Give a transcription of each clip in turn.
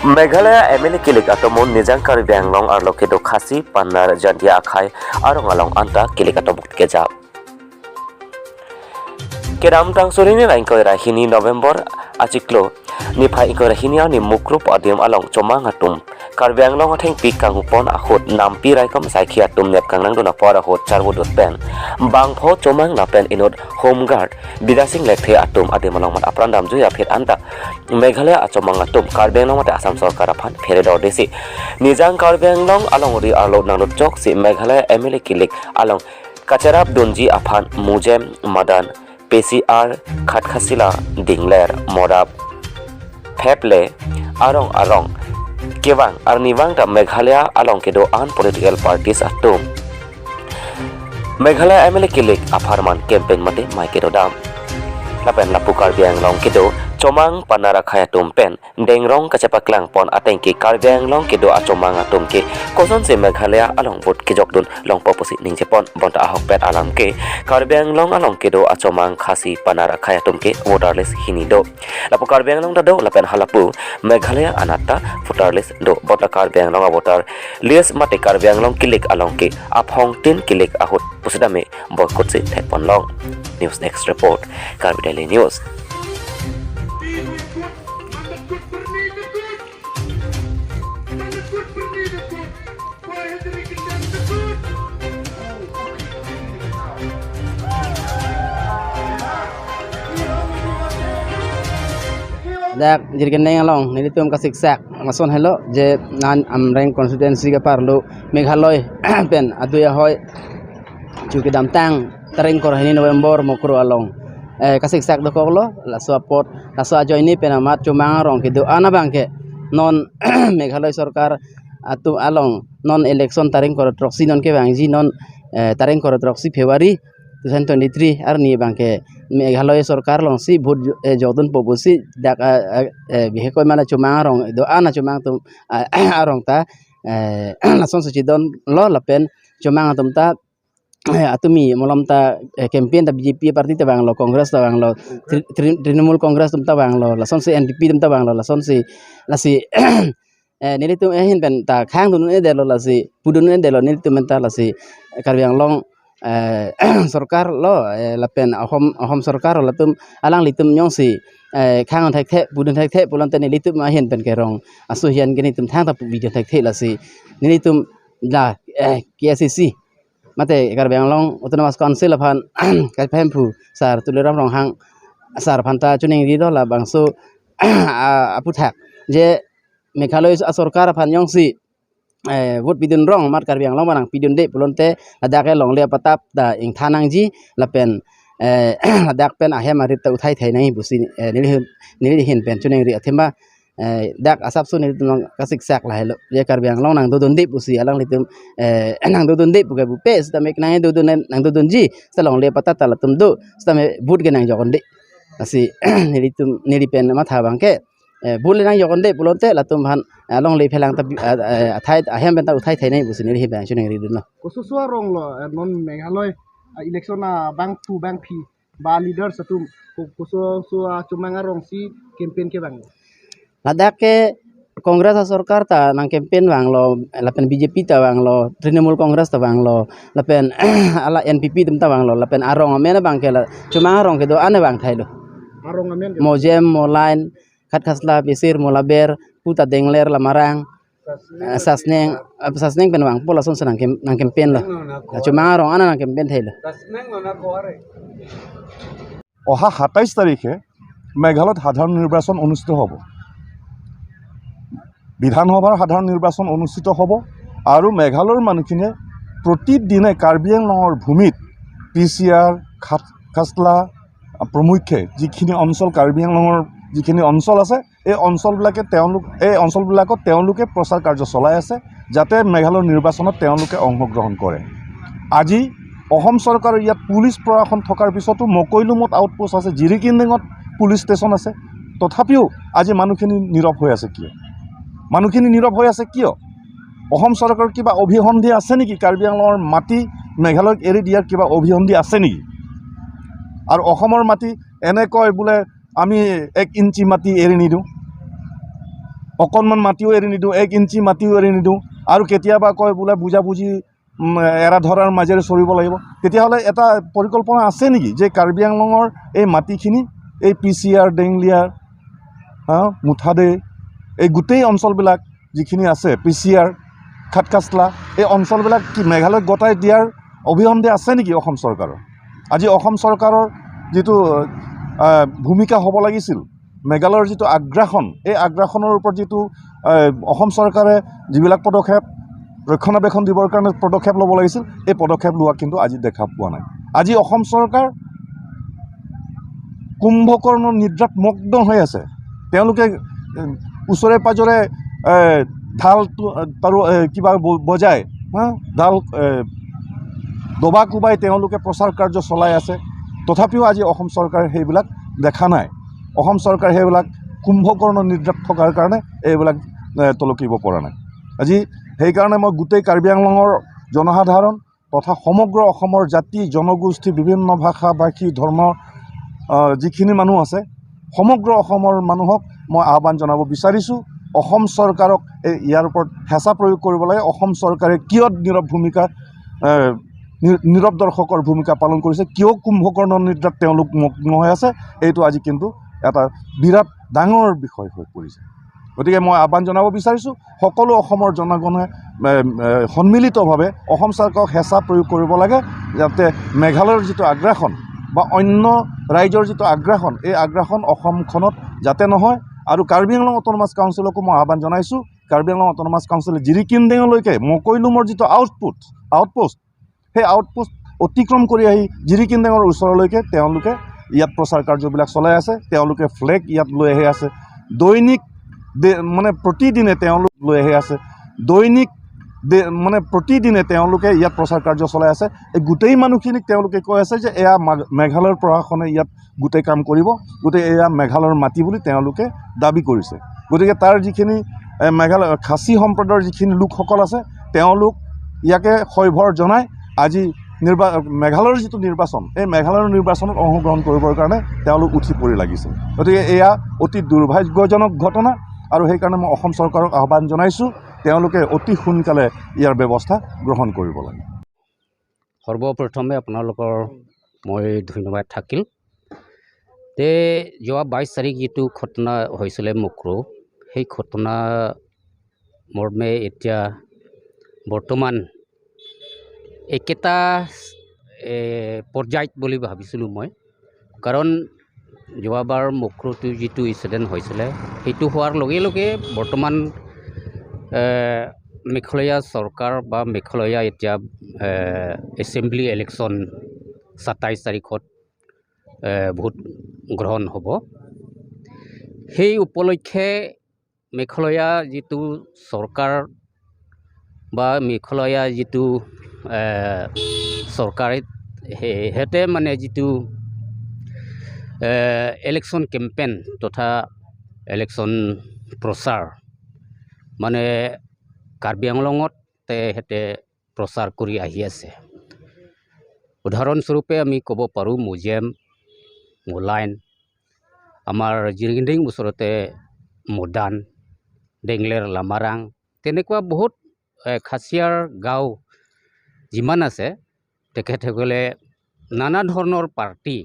Meghalaya MLA kilik atomon nijang Karbi Anglong arlo kedo Khasi Pannar Jantia akhai arong along anta kilik atomuk keja. Keram tangsurini raingkoi rahini November achiklo niphai ingkoi rahini ni mukrup adiam along chomang atum Karbi Anglong atheng pi kangupon ahut nampi raikom saiki atum nep kangnang dona por ahut charwudut pen bangpho chomang napen inot home guard bidasing lekthe atum adiam along mat apran dam juya phet anta Meghalaya achomang atum Karbi Anglong mate Assam sarkar aphan phere dor desi nijang Karbi Anglong along ri arlo nangnut chok si Meghalaya MLA kilik along Kacharap Donji aphan Mujem Madan PCR Khatkhasila Dingler Morab Pheple Arong Arong Kewang ar Nibang ta Meghalaya along kedo an political parties atum Meghalaya MLA kilik apharman campaign mate maikedo dam lapen lapu Karbi Anglong kedo chomang panara khaya tumpen dengrong kachapaklang pon atengki Karbi Anglong kedo achomang atum ke koson se Meghalaya along vote ke jokdun long poposi ningche pon bonta ahok pet alam ke Karbi Anglong along kedo achomang Khasi panara khaya tum ke voter list hini do lapu Karbi Anglong da do lapen halapu Meghalaya anata voter list do bota Karbi Anglong voter list mate Karbi Anglong kilik along ke aphong tin kilik ahut pusidame boycott se thepon long. News next report Karbi Daily News. Dak jirgen along nilitum kasiksak mason hello je nan amreng constituency ka parlo Meghalaya pen aduya hoy chuki damtang tareng kor hini November mokro along kasiksak do koklo la support la so ajoini pen amat chumang rong kidu ana bangke non Meghalaya sarkar atu along non election tareng kor troxy non ke bangji non tareng kor troxy February 2023 ar ni bangke Meghalaya sarkar long si vote jodun pobusi dak bihe koi mana chumang rong do ana chumang tum arong ta lason suci don lo lapen chumang tum ta atumi molam ta campaign ta BJP party ta bang lo Congress ta bang lo Trinamool Congress tum ta bang lo lason si NPP tum ta bang lo lason si lasi nili tum hin pen ta khang dun e de lo lasi pudun e de lo nili tum ta lasi Karbi Anglong sarkar lo lapen Ahom sarkar latum alang litum nyong si khang thak the pudun thak the pulan te nili tum ma hin pen kerong asu hian geni tum thang ta video thak the lasi nili tum la KSCC mate Karbi Anglong Autonomous Council aphan ka phem phu sar tuleram rong hang sar phanta chuning ri do la bangsu apu thak je Meghalaya sarkar aphan nyong si vote bidun rong mat Karbi Anglong banang pidun de pulonte ladake long le patap da ing thanang ji lapen ladak pen ahem arit ta uthai thai nai busi nili nili hin pen chuning ri athemba dak asap su nili tum kasik sak la helo je Karbi Anglong nang dodon de busi alang litum nang dodon de buka bu pe sta mek nang dodon nang dodon ji sta long le patap ta latum do sta me but ge nang jogon de asi nili tum nili pen ma tha bangke bule nang yogon de pulonte latum han along le phelang ta athai ahem ben ta uthai thai nai busi nili ben chuning ri dun no kosusua rong lo non Meghalaya election na bang tu bang phi ba leader satum kosusua chumanga rong si campaign ke bang Ladakh ke Congress sarkar ta nang campaign bang lo lapen BJP ta bang lo Trinamool Congress ta bang lo lapen ala NPP tum ta bang lo lapen arong amen bang ke la chumanga rong ke do ane bang thai lo arong amen Mojem Molain Khatkhasla Pesir Molaber Puta Dengler Lamarang Sasneng Sasneng pen bang pola son nang nang campaign lo chumanga rong ana nang campaign thai lo অহা 27 তাৰিখে মেঘালয়ত সাধাৰণ নিৰ্বাচন অনুষ্ঠিত হ'ব। বিধানসভাৰ সাধাৰণ নিৰ্বাচন অনুষ্ঠিত হ'ব আৰু মেঘালয়ৰ মানুহখিনিয়ে প্ৰতিদিনে কাৰ্বি আংলঙৰ ভূমিত PCR খাটখাছলা প্ৰমুখ্যে যিখিনি অঞ্চল কাৰ্বি আংলঙৰ যিখিনি অঞ্চল আছে এই অঞ্চলবিলাকে তেওঁলোক এই অঞ্চলবিলাকত তেওঁলোকে প্ৰচাৰ কাৰ্য চলাই আছে যাতে মেঘালয়ৰ নিৰ্বাচনত তেওঁলোকে অংশগ্ৰহণ কৰে। আজি অসম চৰকাৰৰ ইয়াত পুলিচ প্ৰশাসন থকাৰ পিছতো মকৈলুমত আউটপোষ্ট আছে, জিৰিকিন্দিঙত পুলিচ ষ্টেচন আছে, তথাপিও আজি মানুহখিনি নীৰৱ হৈ আছে কিয়? মানুহখিনি নীৰৱ হৈ আছে কিয়? অসম চৰকাৰৰ কিবা অভিসন্ধি আছে নেকি? কাৰ্বি আংলঙৰ মাটি মেঘালয়ক এৰি দিয়াৰ কিবা অভিসন্ধি আছে নেকি? আৰু অসমৰ মাটি এনেকৈ বোলে আমি 1 ইঞ্চি মাটি এৰি নিদিওঁ। অকণমান মাটিও এৰি নিদিওঁ, 1 ইঞ্চি মাটিও এৰি নিদিওঁ। আৰু কেতিয়াবা কয় বোলে বুজাবুজি এৰা ধৰাৰ মাজেৰে চলিব লাগিব। তেতিয়াহ'লে এটা পৰিকল্পনা আছে নেকি যে কাৰ্বি আংলঙৰ এই মাটিখিনি, এই পিচিআৰ, ডেংলিয়াৰ, হা, মুঠাদে, এই গোটেই অঞ্চলবিলাক যিখিনি আছে, পিচিআৰ, খাটকাছলা, এই অঞ্চলবিলাক কি মেঘালয়ক গতাই দিয়াৰ অভিসন্ধি আছে নেকি অসম চৰকাৰৰ? আজি অসম চৰকাৰৰ যিটো ভূমিকা হ'ব লাগিছিল, মেঘালয়ৰ যিটো আগ্ৰাসন, এই আগ্ৰাসনৰ ওপৰত যিটো অসম চৰকাৰে যিবিলাক পদক্ষেপ, ৰক্ষণাবেক্ষণ দিবৰ কাৰণে পদক্ষেপ ল'ব লাগিছিল, এই পদক্ষেপ লোৱা কিন্তু আজি দেখা পোৱা নাই। আজি অসম চৰকাৰ কুম্ভকৰ্ণৰ নিদ্ৰাত মগ্ন হৈ আছে। তেওঁলোকে ওচৰে পাঁজৰে ঢাল তাৰো কিবা বজাই, হা, ঢাল দবা কোবাই তেওঁলোকে প্ৰচাৰ কাৰ্য চলাই আছে। তথাপিও আজি অসম চৰকাৰে সেইবিলাক দেখা নাই। অসম চৰকাৰে সেইবিলাক কুম্ভকৰ্ণ নিদ্ৰাত থকাৰ কাৰণে এইবিলাক তলকিব পৰা নাই আজি। সেইকাৰণে মই গোটেই কাৰ্বি আংলঙৰ জনসাধাৰণ তথা সমগ্ৰ অসমৰ জাতি জনগোষ্ঠী, বিভিন্ন ভাষা ভাষী, ধৰ্ম যিখিনি মানুহ আছে, সমগ্ৰ অসমৰ মানুহক মই আহ্বান জনাব বিচাৰিছোঁ, অসম চৰকাৰক এই ইয়াৰ ওপৰত হেঁচা প্ৰয়োগ কৰিব লাগে। অসম চৰকাৰে কিয় নীৰৱ ভূমিকা, নীৰৱ দৰ্শকৰ ভূমিকা পালন কৰিছে? কিয় কুম্ভকৰ্ণ নিদ্ৰাত তেওঁলোক মগ্ন হৈ আছে? এইটো আজি কিন্তু এটা বিৰাট ডাঙৰ বিষয় হৈ পৰিছে। গতিকে মই আহ্বান জনাব বিচাৰিছোঁ, সকলো অসমৰ জনগণে সন্মিলিতভাৱে অসম চৰকাৰক হেঁচা প্ৰয়োগ কৰিব লাগে, যাতে মেঘালয়ৰ যিটো আগ্ৰাসন বা অন্য ৰাজ্যৰ যিটো আগ্ৰাসন, এই আগ্ৰাসন অসমখনত যাতে নহয়। আৰু কাৰ্বি আংলং অট'নমাছ কাউন্সিলকো মই আহ্বান জনাইছোঁ। কাৰ্বি আংলং অট'নমাছ কাউন্সিলে জিৰিকিনদেঙলৈকে মকৈলুমৰ যিটো আউটপোষ্ট, সেই আউটপোষ্ট অতিক্ৰম কৰি আহি জিৰিকিনদেঙৰ ওচৰলৈকে তেওঁলোকে ইয়াত প্ৰচাৰ কাৰ্যবিলাক চলাই আছে। তেওঁলোকে ফ্লেগ ইয়াত লৈ আহি আছে দৈনিক, মানে প্ৰতিদিনে তেওঁলোক লৈ আহি আছে দৈনিক, মানে প্ৰতিদিনে তেওঁলোকে ইয়াত প্ৰচাৰ কাৰ্য চলাই আছে। এই গোটেই মানুহখিনিক তেওঁলোকে কৈ আছে যে এয়া মেঘালয়ৰ প্ৰশাসনে ইয়াত গোটেই কাম কৰিব, গোটেই এয়া মেঘালয়ৰ মাটি বুলি তেওঁলোকে দাবী কৰিছে। গতিকে তাৰ যিখিনি মেঘালয় খাচী সম্প্ৰদায়ৰ যিখিনি লোকসকল আছে, তেওঁলোক ইয়াকে হয়ভৰ জনাই আজি মেঘালয়ৰ যিটো নিৰ্বাচন, এই মেঘালয়ৰ নিৰ্বাচনত অংশগ্ৰহণ কৰিবৰ কাৰণে তেওঁলোক উঠি পৰি লাগিছে। গতিকে এয়া অতি দুৰ্ভাগ্যজনক ঘটনা আৰু সেইকাৰণে মই অসম চৰকাৰক আহ্বান জনাইছোঁ, তেওঁলোকে অতি সোনকালে ইয়াৰ ব্যৱস্থা গ্ৰহণ কৰিব লাগে। সৰ্বপ্ৰথমে আপোনালোকৰ মই ধন্যবাদ থাকিল। তে যোৱা 22 তাৰিখ যিটো ঘটনা হৈছিলে মক্ৰ, সেই ঘটনা মৰ্মে এতিয়া বৰ্তমান একেটা পৰ্যায়ত বুলি ভাবিছিলোঁ মই। কাৰণ যোৱাবাৰ মক্ৰটো যিটো ইনচিডেণ্ট হৈছিলে, সেইটো হোৱাৰ লগে লগে বৰ্তমান মেঘালয়া চৰকাৰ বা মেঘালয়া এতিয়া এছেম্বলি ইলেকশ্যন 27 তাৰিখত ভোট গ্ৰহণ হ'ব। সেই উপলক্ষে মেঘালয়া যিটো চৰকাৰ বা মেঘালয়া যিটো চৰকাৰে, সিহঁতে মানে যিটো ইলেকশ্যন কেম্পেইন তথা ইলেকশ্যন প্ৰচাৰ, মানে কাৰ্বি আংলঙত তেহেঁতে প্ৰচাৰ কৰি আহি আছে। উদাহৰণস্বৰূপে আমি ক'ব পাৰোঁ মুজিয়াম, মোলাইন, আমাৰ জিৰিগিন্দিং ওচৰতে মদান, ডেংলেৰ, লামাৰাং, তেনেকুৱা বহুত খাচীয়াৰ গাঁও যিমান আছে, তেখেতসকলে নানা ধৰণৰ পাৰ্টি,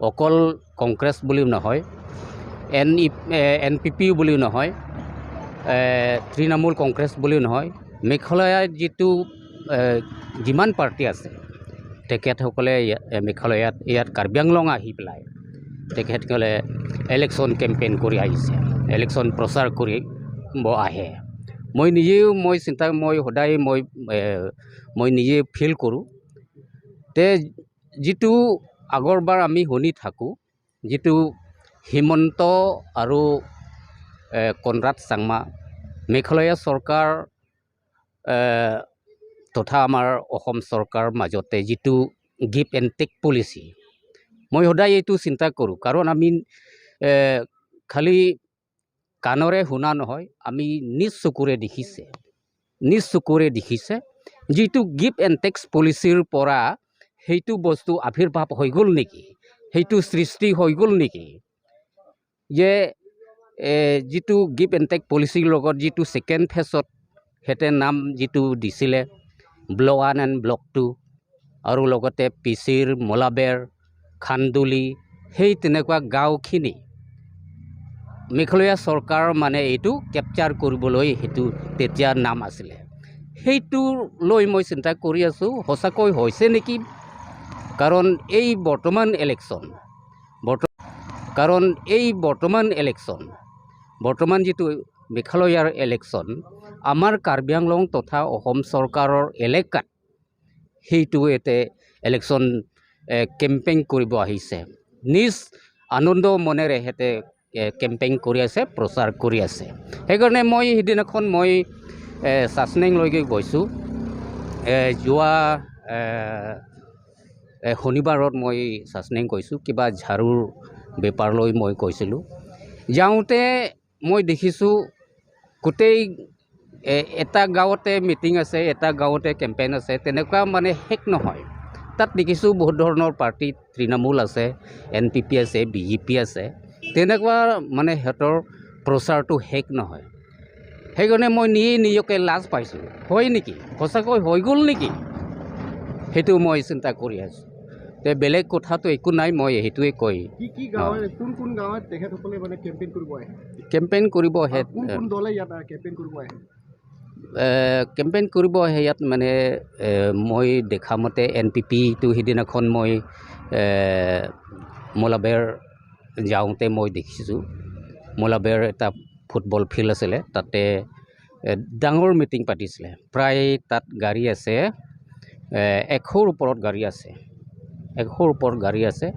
অকল কংগ্ৰেছ বুলিও নহয়, এন পি পি বুলিও নহয়, তৃণমূল কংগ্ৰেছ বুলিও নহয়, মেঘালয়ত যিটো যিমান পাৰ্টি আছে, তেখেতসকলে মেঘালয়ত ইয়াত কাৰ্বি আংলং আহি পেলাই তেখেতসকলে ইলেকশ্যন কেম্পেইন কৰি আহিছে, ইলেকশ্যন প্ৰচাৰ কৰিব আহে। মই নিজেও মই চিন্তা, মই সদায় মই নিজে ফিল কৰোঁ তে যিটো আগৰবাৰ আমি শুনি থাকোঁ, যিটো হিমন্ত আৰু কনৰাড চাংমা, মেঘালয়া চৰকাৰ তথা আমাৰ অসম চৰকাৰৰ মাজতে যিটো গিভ এণ্ড টেক পলিচি, মই সদায় এইটো চিন্তা কৰোঁ। কাৰণ আমি খালি কাণৰে শুনা নহয়, আমি নিজ চকুৰে দেখিছে, নিজ চকুৰে দেখিছে যিটো গিভ এণ্ড টেক্স পলিচিৰ পৰা সেইটো বস্তু আৱিৰ্ভাৱ হৈ গ'ল নেকি, সেইটো সৃষ্টি হৈ গ'ল নেকি যে যিটো গিভ এণ্ড টেক পলিচিৰ লগত যিটো ছেকেণ্ড ফেজত সিহঁতে নাম যিটো দিছিলে, ব্লক 1 এণ্ড ব্লক 2 আৰু লগতে পিচিৰ, মলাবেৰ, খান্দুলি, সেই তেনেকুৱা গাঁওখিনি মেঘালয়া চৰকাৰ মানে এইটো কেপচাৰ কৰিবলৈ সেইটো তেতিয়া নাম আছিলে। সেইটো লৈ মই চিন্তা কৰি আছোঁ, সঁচাকৈ হৈছে নেকি? কাৰণ এই বৰ্তমান ইলেকশ্যন, কাৰণ এই বৰ্তমান ইলেকশ্যন, বৰ্তমান যিটো মেঘালয়ৰ ইলেকশ্যন, আমাৰ কাৰ্বি আংলং তথা অসম চৰকাৰৰ এলেকাত সেইটো ইয়াতে ইলেকশ্যন কেম্পেইন কৰিব আহিছে। নিজ আনন্দ মনেৰে সিহঁতে কেম্পেইন কৰি আছে, প্ৰচাৰ কৰি আছে। সেইকাৰণে মই সিদিনাখন মই চাচনেংলৈকে গৈছোঁ। যোৱা শনিবাৰত মই চাচনেং গৈছোঁ, কিবা ঝাৰুৰ বেপাৰ লৈ মই গৈছিলোঁ। যাওঁতে মই দেখিছোঁ গোটেই এটা গাঁৱতে মিটিং আছে, এটা গাঁৱতে কেম্পেইন আছে, তেনেকুৱা মানে শেষ নহয়। তাত দেখিছোঁ বহুত ধৰণৰ পাৰ্টি, তৃণমূল আছে, এনপিপি আছে, বিজেপি আছে, তেনেকুৱা মানে সিহঁতৰ প্ৰচাৰটো শেষ নহয়। সেইকাৰণে মই নিজে নিজকে লাজ পাইছোঁ, হয় নেকি, সঁচাকৈ হৈ গ'ল নেকি, সেইটো মই চিন্তা কৰি আছোঁ। তে বেলেগ কথাটো একো নাই, মই সেইটোৱে কৈ কি কি গাঁৱে, কোন কোন গাঁৱত তেখেতসকলে মানে কেম্পেইন কৰিব আহে? কেম্পেইন কৰিব আহে। কোন কোন দলে ইয়াত কেম্পেইন কৰিব আহে? কেম্পেইন কৰিব আহে ইয়াত মানে মই দেখা মতে এনপিপিটো সিদিনাখন মই মলাবেৰ যাওঁতে মই দেখিছোঁ, মলাবেৰ এটা ফুটবল ফিল্ড আছিলে, তাতে ডাঙৰ মিটিং পাতিছিলে। প্ৰায় তাত গাড়ী আছে 100ৰ ওপৰত গাড়ী আছে, 100ৰ ওপৰত গাড়ী আছে।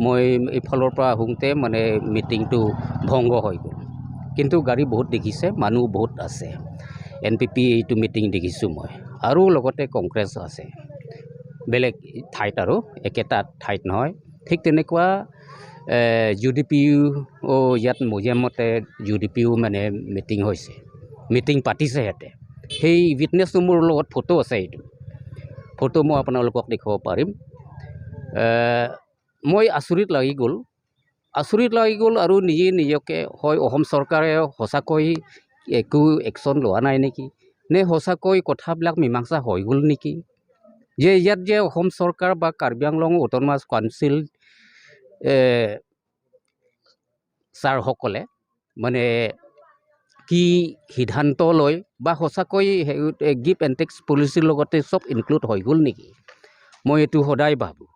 মই ইফালৰ পৰা আহোঁতে মানে মিটিংটো ভংগ হৈ গ'ল, কিন্তু গাড়ী বহুত দেখিছে, মানুহ বহুত আছে। এনপিপি এইটো মিটিং দেখিছোঁ মই, আৰু লগতে কংগ্ৰেছ আছে বেলেগ ঠাইত, আৰু একেটা ঠাইত নহয়। ঠিক তেনেকুৱা ইউডিপিও ইয়াত মজিয়ামতে ইউডিপিও মানে মিটিং হৈছে, মিটিং পাতিছে সিহঁতে। সেই উইটনেছটো মোৰ লগত ফটো আছে, এইটো ফটো মই আপোনালোকক দেখুৱাব পাৰিম। মই আচৰিত লাগি গ'ল, আচৰিত লাগি গ'ল আৰু নিজে নিজকে, হয় অসম চৰকাৰে সঁচাকৈ একো একশ্যন লোৱা নাই নেকি, নে সঁচাকৈ কথাবিলাক মীমাংসা হৈ গ'ল নেকি, যে ইয়াত যে অসম চৰকাৰ বা কাৰ্বি আংলং অট'নমাছ কাউন্সিল ছাৰসকলে মানে কি সিদ্ধান্ত লয়, বা সঁচাকৈ গিভ এণ্ড টেক্স পলিচিৰ লগতে চব ইনক্লুড হৈ গ'ল নেকি, মই এইটো সদায় ভাবোঁ।